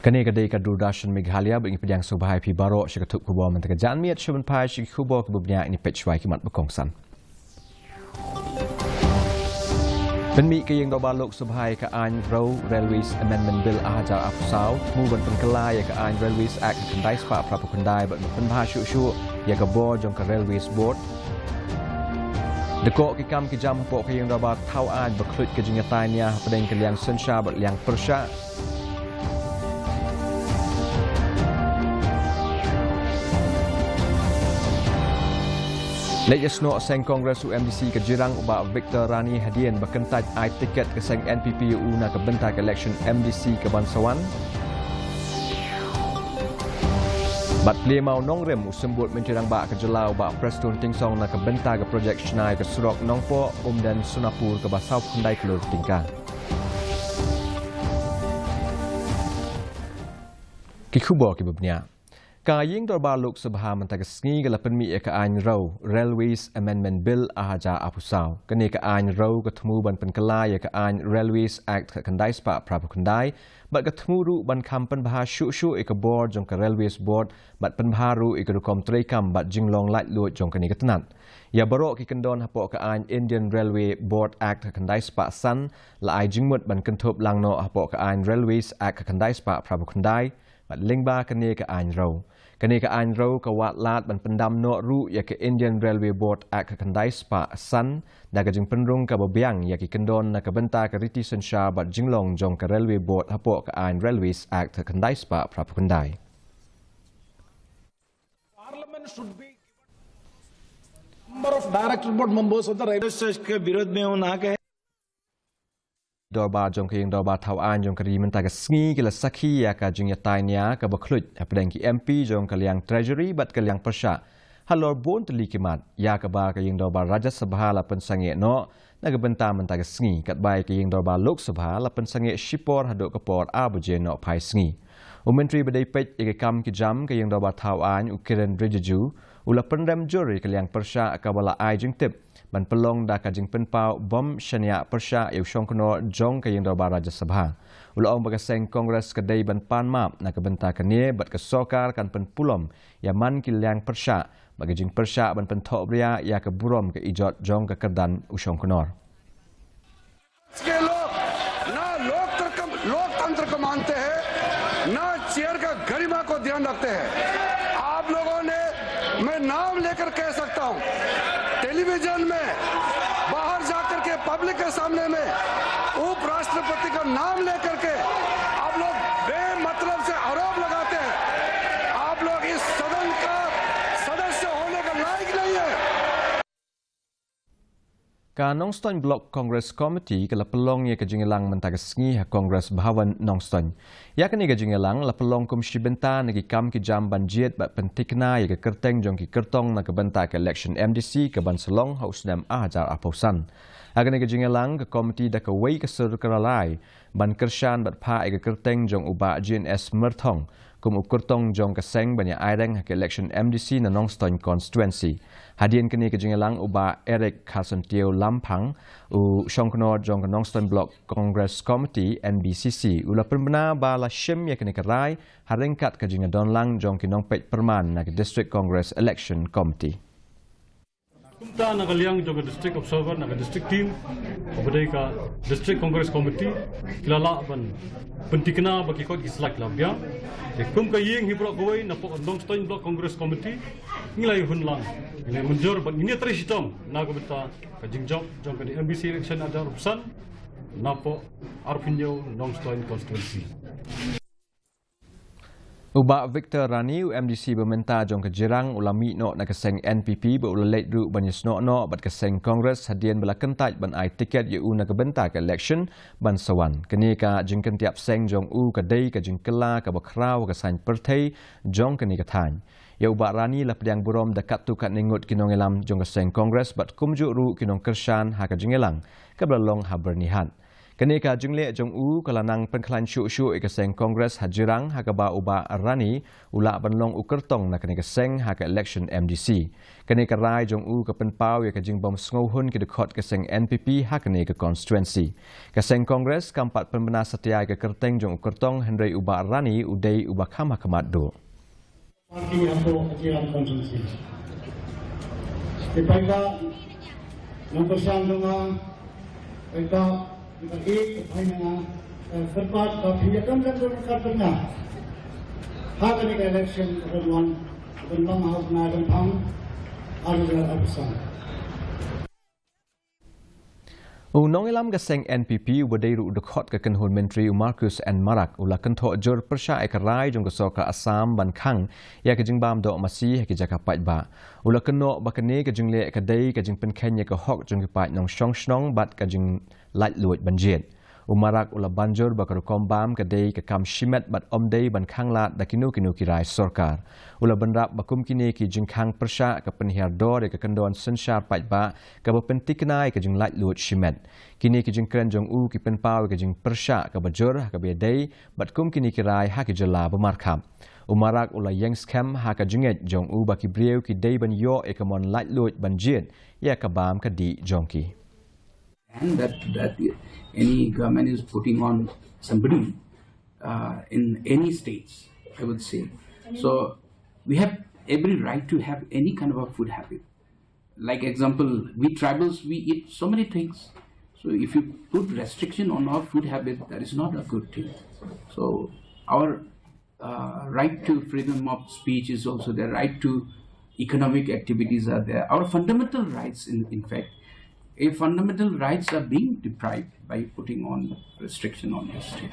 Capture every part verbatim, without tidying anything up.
Kane ka dei ka Doordarshan Meghalaya, bad ngi pdiang sngewbha ïa phi baroh sha ka thup khubor mynta ka janmiet. Sha ban phai sha ki khubor kiba bniah, ngin peit shuwa ïa ki mat ba kongsan. Pynmih ka ïing dorbar Lok Sabha ïa ka aiñ rew Railways Amendment Bill ar hajar arphew saw, thmu ban pynkylla ïa ka aiñ Railways Act khyndai spah phraphew khyndai bad ban pynbha shuh shuh ïa ka bor jong ka Railways Board. Dkoh ki kam ki jam hapoh ka ïing dorbar thaw aiñ ba khluit ka jingïatai nia hapdeng ka liang synshar bad liang pyrshah. Leit ïasnoh seng Congress u MDC ka Jirang u Bah Victor Rani hadien ba kyntait ai tiket ka seng NPP ïa u na ka bynta ka election MDC ka ban sa wan. Bad plie maw nongrim u Symbud Myntri Rangbah ka jylla u Bah Prestone Tynsong na ka bynta ka projek shna ïa ka surok Nongpoh Umden Sonapur kaba sawphew khyndai klur tyngka. Ki khubor kiba bniah. Ka ïing dorbar Lok Sabha mynta ka sngi ka la pynmih ïa ka aiñ rew Railways Amendment Bill ar hajar arphew saw. Kane ka aiñ rew ka thmu ban pynkylla ïa ka aiñ Railways Act khyndai spah phraphew khyndai bad ka thmu ruh ban kham pynbha shuh shuh ïa ka bor jong ka Railways Board bad pynbha ruh ïa ka rukom treikam bad jinglong laitluid jong kane ka tnat. Ïa baroh ki kyndon hapoh ka aiñ Indian Railway Board Act khyndai spah san la ai jingmut ban kynthup lang noh hapoh ka aiñ Railways Act khyndai spah phraphew khyndai bad lyngba kane ka aiñ rew. Kane ka aiñ rew ka wad lad ban pyndam noh ruh ïa ka Indian Railway Board Act khyndai spah san da ka jingpynrung kaba biang ïa ki kyndon na ka bynta ka riti synshar bad jinglong jong ka Railway Board hapoh ka aiñ Railways Act khyndai spah phraphew khyndai. Parliament should be given number of director board members of the railway. इसके विरोध में उन्होंने कहा। Dorbar jong ka ïing dorbar thaw aiñ jong ka ri mynta ka sngi ki la sakhi ïa ka jingïatai nia kaba khluit hapdeng ki MP jong ka liang Treasury bad ka liang pyrshah halor bun tylli ki mat, ïa kaba ka ïing dorbar Rajya Sabha la pynsangeh noh na ka bynta mynta ka sngi, katba ïa ka ïing dorbar Lok Sabha la pynsangeh shipor haduh ka por ar baje nohphai sngi. U Myntri ba dei peit ïa ki kam ki jam ka ïing dorbar thaw aiñ u Kiren Rijiju u la pynrem jur ïa ka liang pyrshah kaba la ai jingtip ban pynlong da ka jingpynpaw bym shaniah pyrshah ïa u shongknor jong ka ïing dorbar Rajya Sabha. U la ong ba ka seng Congress ka dei ban pan map na ka bynta kane bad ka sorkar kan pynpulom ïa man ki liang pyrshah bad ka jingpyrshah ban pynthohbria ïa ka burom ka ijot jong ka kyrdan u shongknor. के लोग ना लोकतंत्र, लोकतंत्र को मानते हैं, ना चेयर का गरिमा को ध्यान रखते हैं। आप लोगों ने मैं नाम लेकर कह सकता हूं, टेलीविजन में बाहर जाकर के पब्लिक के सामने में उपराष्ट्रपति का नाम लेकर के आप लोग बेमतलब से आरोप लगाते हैं। आप लोग इस सदन का सदस्य होने का लायक नहीं है। Ka Nongstoiñ Block Congress Committee ka la pynlong ïa ka jingïalang mynta ka sngi ha Congress Bhawan Nongstoiñ. Ïa kane ka jingïalang la pynlong kum shi bynta na ki kam ki jam ban jied bad pyntikna ïa ka kyrteng jong ki kyrtong na ka bynta ka election MDC ka ban sa long ha u snem ar hajar arphew san. Ha kane ka jingïalang ka committee da kawei ka sur ka la rai ban kyrshan bad phah ïa ka kyrteng jong u Bah G N S Myrthong kum u kyrtong jong ka seng ban ïa aireng ha ka election MDC na Nongstoiñ constituency. Hadien kane ka jingïalang u Bah Eric Kharsyntiew Lamphang, u shongknor jong ka Nongstoiñ Block Congress Committee, NBCC, u la pynbna ba la shim ïa kane ka rai ha ryngkat ka jingïadonlang jong ki nongpeit pyrman na ka District Congress Election Committee. Kumta na ka liang jong ka District Observer, na ka District Team, kaba dei ka District Congress Committee, ki la lah ban pyntikna ba ki koit ki slai ki la biang. Te kum ka ïing hi baroh kawei na pdeng Nongstoiñ Block Congress Committee, ngi la ïa hun lang, ngi la ïa mynjur bad ngi ïa trei shitom na ka bynta ka jingjop jong ka MDC election ar hajar arphew san na pdeng arphew hynñiew Nongstoiñ constituency. U Bah Victor Rani, u MDC ba mynta jong ka Jirang, u la mih noh na ka seng NPP bad u la leit ruh ban ïasnoh noh bad ka seng Congress hadien ba la kyntait ban ai tiket ïa u na ka bynta ka election ban sa wan. Kane ka jingkyntiap seng jong u ka dei ka jingkylla kaba khraw ha ka saiñ pyrthei jong kane ka thaiñ. Ïa u Bah Rani la pdiang burom da katto katne ngut ki nongïalam jong ka seng Congress bad kumjuh ruh ki nongkyrshan ha ka jingïalang kaba la long ha Byrnihat. Kane ka jingleh jong u ka la nang pynkhlaiñ shuh shuh ïa ka seng Congress ha Jirang ha kaba u Bah Rani u lah ban long u kyrtong na kane ka seng ha ka election M D C. Kane ka rai jong u ka pynpaw ïa ka jingbym sngewhun ki dkhot ka seng N P P ha kane ka constituency. Ka seng Congress kam pat pynbna satia ïa ka kyrteng jong u kyrtong, hynrei u Bah Rani u dei uba kham ha khmat duh. Party hapoh ka Jirang constituency. Te paidbah nongkyrshan jong nga, paidbah kiba ïeit kiba ïeit na nga, eh, kyrpad ba phin ïa kam kan don ka pynna ha kane ka election ka ban wan, ka ban long ha u bnai Rymphang ar hajar arphew san. U nongïalam ka seng N P P uba dei ruh u dkhot ka kynhun myntri u Marcuise N Marak u la kynthoh jur pyrshah ïa ka rai jong ka sorkar Assam ban khang ïa ka jingbam doh masi ha ki jaka paidbah. U la kynnoh ba kane ka jingleh ka dei ka jingpynkheiñ ïa ka hok jong ki paid nongshong shnong bad ka jinglaitluid ban jied. U Marak u la ban jur ba ka rukom bam ka dei ka kam shimet bad ym dei ban khang lad da kino kino ki rai sorkar. U la bynrap ba kum kine ki jingkhang pyrshah ka pynhiar dor ïa ka kyndon synshar paidbah kaba pynthikna ïa ka jinglaitluid shimet. Kine ki jingkren jong u ki pynpaw ïa ka jingpyrshah kaba jur ha kaba ïadei bad kum kine ki rai ha ki jylla ba markhap. U Marak u la ïeng skhem ha ka jingngeit jong u ba ki briew ki dei ban ïoh ïa ka mon laitluid ban jied ïa ka bam ka dih jong ki. And that, that any government is putting on somebody, uh, in any states, I would say. So we have every right to have any kind of a food habit. Like example, we tribals, we eat so many things. So if you put restriction on our food habit, that is not a good thing. So our uh, right to freedom of speech is also there, right to economic activities are there. Our fundamental rights, in, in fact, a fundamental rights are being deprived by putting on restriction on this thing.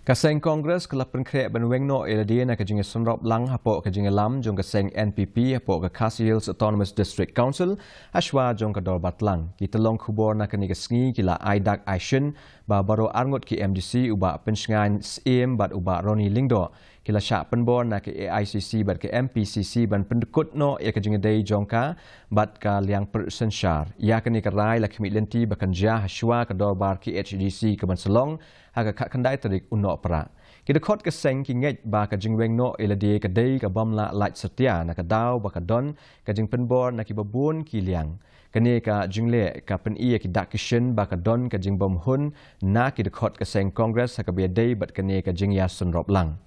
Ka seng Congress ka la pynkhreh ban weng noh ïa lade na ka jingïasynrop lang hapoh ka jingïalam jong ka seng N P P hapoh ka Khasi Hills Autonomous District Council hashwa jong ka dorbar tlang. Ki tyllong khubor na kane ka sngi ki la ai dak ai shin ba baroh arngut ki M D C, u Bah Pynshngaiñ Syiem bad u Bah Ronnie Lyngdoh, ki la shah pynbor na ka A I C C bad ka M P C C ban pyndkut noh ïa ka jingïadei jong ka bad ka liang pyrshah synshar. Ïa kane ka rai la khmih lynti ba kan jia hashwa ka dorbar K H A D C ka ban sa long ha ka khatkhyndai tarik u Nohprah. Ki dkhot ka seng ki ngeit ba ka jingweng noh ïa lade ka dei ka bym lah lait satia na ka daw ba ka don ka jingpynbor na kiba bun ki liang. Kane ka jingleh ka pyni ïa ki dak ki shin ba ka don ka jingbymhun na ki dkhot ka seng Congress ha kaba ïadei bad kane ka jingïasynrop lang.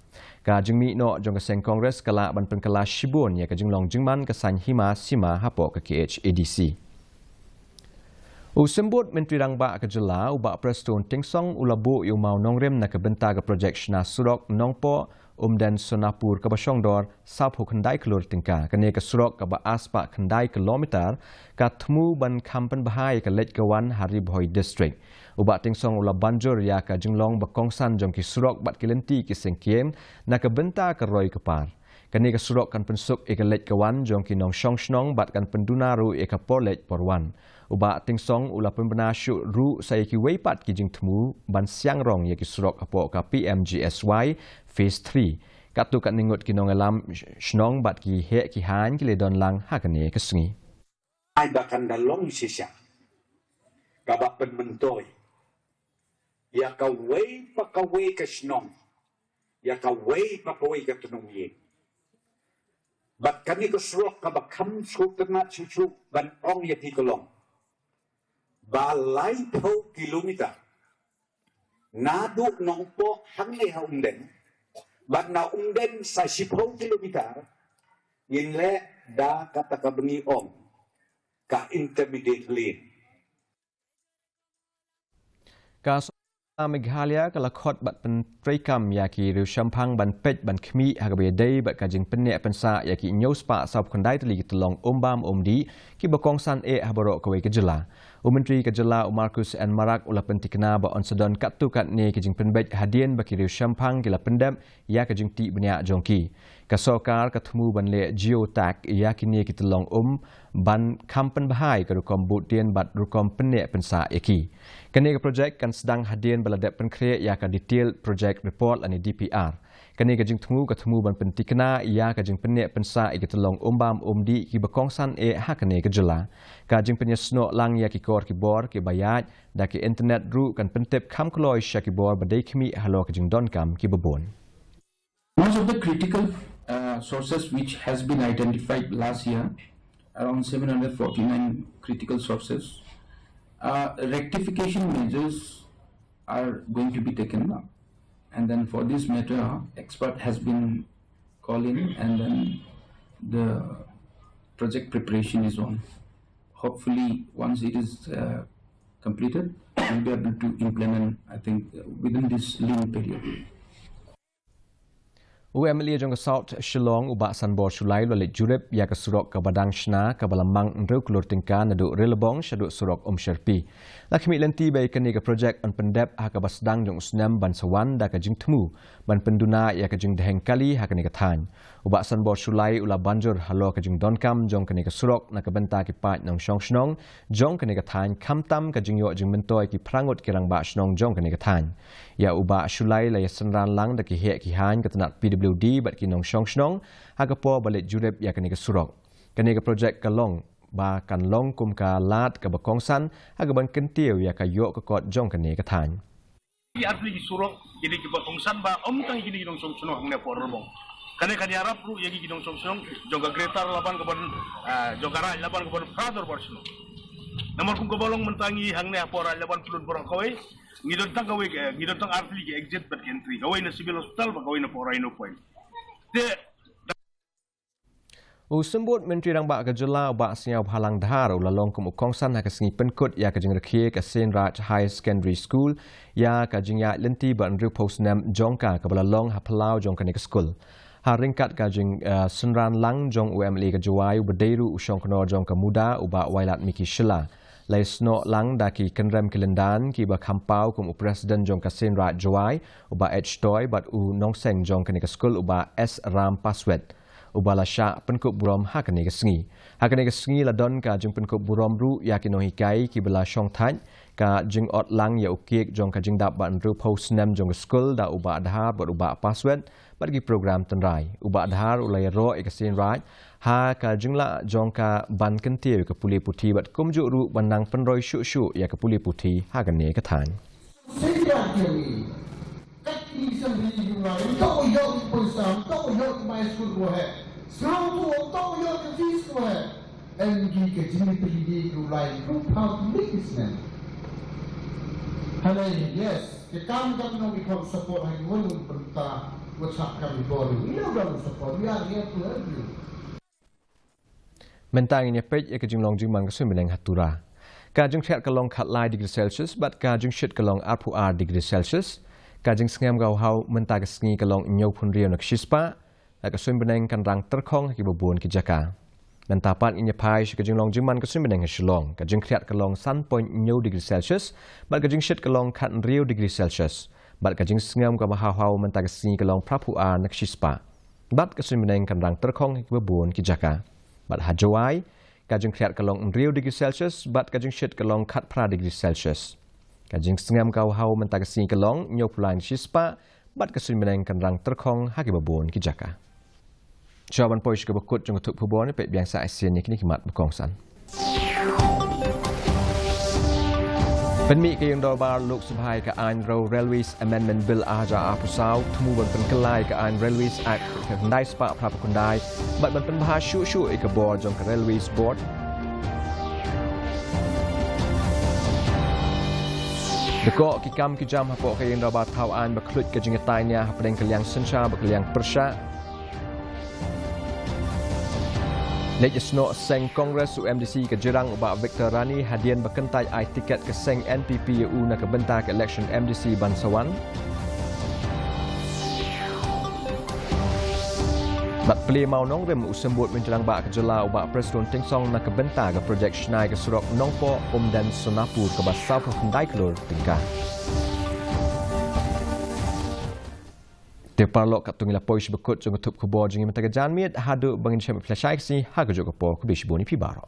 Ka jingmih noh jong ka seng Congress ka lah ban pynkylla shibun ïa ka jinglong jingman ka saiñ hima sima hapoh ka K H A D C. U Symbud Myntri Rangbah ka jylla, u Bah Prestone Tynsong, u la buh ïa u mawnongrim na ka bynta ka projek shna surok Nongpoh Umden Sonapur kaba shongdor sawphew khyndai klur tyngka. Kane ka surok kaba ar spah khyndai kilometer ka thmu ban kham pynbha ïa ka leit ka wan ha Ri Bhoi District. U Bah Tynsong u la ban jur ïa ka jinglong ba kongsan jong ki surok bad ki lynti ki syngkien na ka bynta ka roi ka par. Kane ka surok kan pynsuk ïa ka leit ka wan jong ki nongshong shnong bad kan pynduna ruh ïa ka por leit por wan. U Bah Tynsong u la pynbna shuh ruh sa ïa kiwei pat ki jingthmu ban siang rong ïa ki surok hapoh ka P M G S Y Phase three. Katto katne ngut ki nongïalam sh-, shnong bad ki heh ki haiñ ki la don lang ha kane ka sngi. Ai ba kan da long shisha kaba pynmyntoi ïa kawei pa kawei ka shnong, ïa kawei pa kawei ka tnum ïing. Bad kane ka surok kaba kham sngewtynnat shuh shuh ban ong ïa phi ka long ba laiphew kilometer naduh Nongpoh hangne ha Umden, bad na Umden sa shiphew kilometer, ngin leh da kata kaba ngi ong ka intermediate lane. Ka sorkar Meghalaya ka la khot bad pyntreikam ïa ki riewshemphang ban peit ban khmih ha kaba ïadei bad ka jingpynneh pynsah ïa ki hynñiew spah sawphew khyndai tylli ki tyllong um bam um dih kiba kongsan eh ha baroh kawei ka jylla. U Myntri ka jylla u Marcuise N Marak u la pynthikna ba yn sa don katto katne ki jingpynbeit hadien ba ki riewshemphang ki la pyndep ïa ka jingtih bniah jong ki. Ka sorkar ka thmu ban leh geotag ïa kine ki tyllong um ban kham pynbha ïa ka rukom buddien bad rukom pynneh pynsah ïa ki. Kane ka projek kan sdang hadien ba la dep pynkhreh ïa ka Detailed Project Report lane D P R. Kane ka jingthmu ka thmu ban pynthikna ïa ka jingpynneh pynsah ïa ki tyllong um bam um dih kiba kongsan eh ha kane ka jylla. Ka jingpynïasnoh lang ïa ki bor ki bor kiba ïaid da ki internet ruh kan pyntip kham kloi sha ki bor ba dei khmih halor ka jingdonkam kiba bun. Most of the critical uh, sources which has been identified last year, around seven hundred forty-nine critical sources, uh, rectification measures are going to be taken now. And then for this matter, expert has been called in, and then the project preparation is on. Hopefully, once it is uh, completed, we'll be able to implement, I think, uh, within this lean period. U M L A jong ka South Shillong, u Bah Sanbor Shullai, u la leit jurip ïa ka surok kaba dang shna, kaba la mang hynriew klur tyngka naduh Rilbong shaduh surok Umsherpi. La khmih lynti ba ïa kane ka projek yn pyndep ha kaba sdang jong u snem ban sa wan da ka jingthmu ban pynduna ïa ka jingdheng kali ha kane ka thaiñ. U Bah Sanbor Shullai u la ban jur halor ka jingdonkam jong kane ka surok na ka bynta ki paid nongshong shnong jong kane ka thaiñ, khamtam ka jingïoh jingmyntoi ki phra ngut ki rangbah shnong jong kane ka thaiñ. Ïa u Bah Shullai la ïa synran lang da ki heh ki haiñ, ka tnat P W D bad ki nongshong shnong ha ka por ba leit jurip ïa kane ka surok. Kane ka projek ka long ba kan long kum ka lad kaba kongsan ha kaban kyntiew ïa ka ïoh ka kot jong kane ka thaiñ. Ki artylli ki surok, kine kiba kongsan ba ym tang kine ki nongshong shnong hangne hapoh Rilbong. Kane kan ïarap ruh ïa ki nongshong shnong jong ka Greater Laban kaban, ah, jong ka Raid Laban kaban phra dorbar shnong. Namar kum kaba long mynta ngi hangne hapoh Raid Laban pynlut baroh kawei, ngi don tang kawei, eh, ngi don tang artylli ki exit bad ki entry. Kawei na Civil Hospital bad kawei na hapoh Rhino Point. Te U Symbud Myntri Rangbah ka jylla, u Bah Sniawbhalang Dhar, u la long kum u kongsan ha ka sngi pynkut ïa ka jingrakhe ka Seinraij Higher Secondary School ïa ka jingïaid lynti ba hynriewphew snem jong ka, kaba la long ha phyllaw jong kane ka skul. Ha ryngkat ka jing, eh, synran lang jong u M L A ka Jowai, uba dei ruh u shongknor jong ka MUDA, u Bah Wailadmiki Shylla, la ïasnoh lang da ki kynrem ki lyndan kiba kham paw kum u President jong ka Seinraij Jowai, u Bah H Toi, bad u nongseng jong kane ka skul, u Bah S Ram Paswet, uba la shah pynkup burom ha kane ka sngi. Ha kane ka sngi la don ka jingpynkup burom ruh ïa ki nonghikai kiba la shongthait ka jingot lang ïa u cake jong ka jingdap ba hynriewphew snem jong ka skul da u Bah Dhar bad u Bah Paswet bad ki program tynrai. U Bah Dhar u la ïaroh ïa ka Seinraij ha ka jinglah jong ka ban kyntiew ïa ka pule puthi bad kumjuh ruh ban nang pynroi shuh shuh ïa ka pule puthi ha kane ka thaiñ. Seisorymmai jong ngi. Kat kine ki seisorymmai jong ngi, to ïoh ki poisa, to ïoh ki bai skul ko heh. Sngewthuh, to ïoh ki fees ko heh. Em ki ka jingpyni ki u lai, ko pha ki snem. Hale, yes. Ki kam kam nong ki khon support ha ki wan wan pynta, wat sap kam ki bor. Ngi ïoh dang support, we are here to help you. Mynta ngin ïa peit ïa ka jinglong jingman ka suiñ bneng ha Tura. Ka jingkhriat ka long khatlai degree Celsius bad ka jingshit ka long arphew ar degree Celsius. Ka jingsngem ka haw mynta ka sngi ka long hynñiewphew hynriew na ka shispah. Ka suiñ bneng kan rang tyrkhong ha kiba bun ki jaka. Mynta pat ngin ïa phai sha ka jinglong jingman ka suiñ bneng ha Shillong. Ka jingkhriat ka long san point hynñiew degree Celsius bad ka jingshit ka long khathynriew degree Celsius. Bad ka jingsngem kaba haw haw mynta ka sngi ka long phraphew ar na ka shispah. Bad ka suiñ bneng kan rang tyrkhong ha kiba bun ki jaka. Bad ha Jowai, ka jingkhriat ka long hynriew degree Celsius bad ka jingshit ka long khatphra degree Celsius. Ka jingsngem ka haw mynta ka sngi ka long hynñiewphew lai na ka shispah bad ka suiñ bneng kan rang tyrkhong ha kiba bun ki jaka. Shuwa ban poi sha kaba kut jong ka thup khubor, peit biang sa shisien ïa kine ki mat ba kongsan. Pynmih ka ïing dorbar Lok Sabha ïa ka aiñ Railways Amendment Bill ar hajar arphew saw, thmu ban pynkylla ïa ka aiñ Railways Act khyndai spah phraphew khyndai bad ban pynbha shuh shuh ïa ka bor jong ka Railways Board. Dkoh ki kam ki jam hapoh ka ïing dorbar thaw aiñ ba khluit ka jingïatai nia hapdeng ka liang synshar bad ka liang pyrshah. Leit ïasnoh seng Congress u MDC ka Jirang u Bah Victor Rani hadien ba kyntait ai tiket ka seng NPP ïa u na ka bynta ka election MDC ban sa wan. Bad plie mawnongrim u Symbud Myntri Rangbah ka jylla u Bah Prestone Tynsong na ka bynta ka projek shna ïa ka surok Nongpoh Umden Sonapur kaba sawphew khyndai klur tyngka. Te paralok, katto ngi la poi sha ba kut jong ka thup khubor jong ngi mynta ka janmiet, haduh ba ngin ïashem ïa phi lashai ka sngi ha kajuh ka por, khublei shibun ïa phi baroh.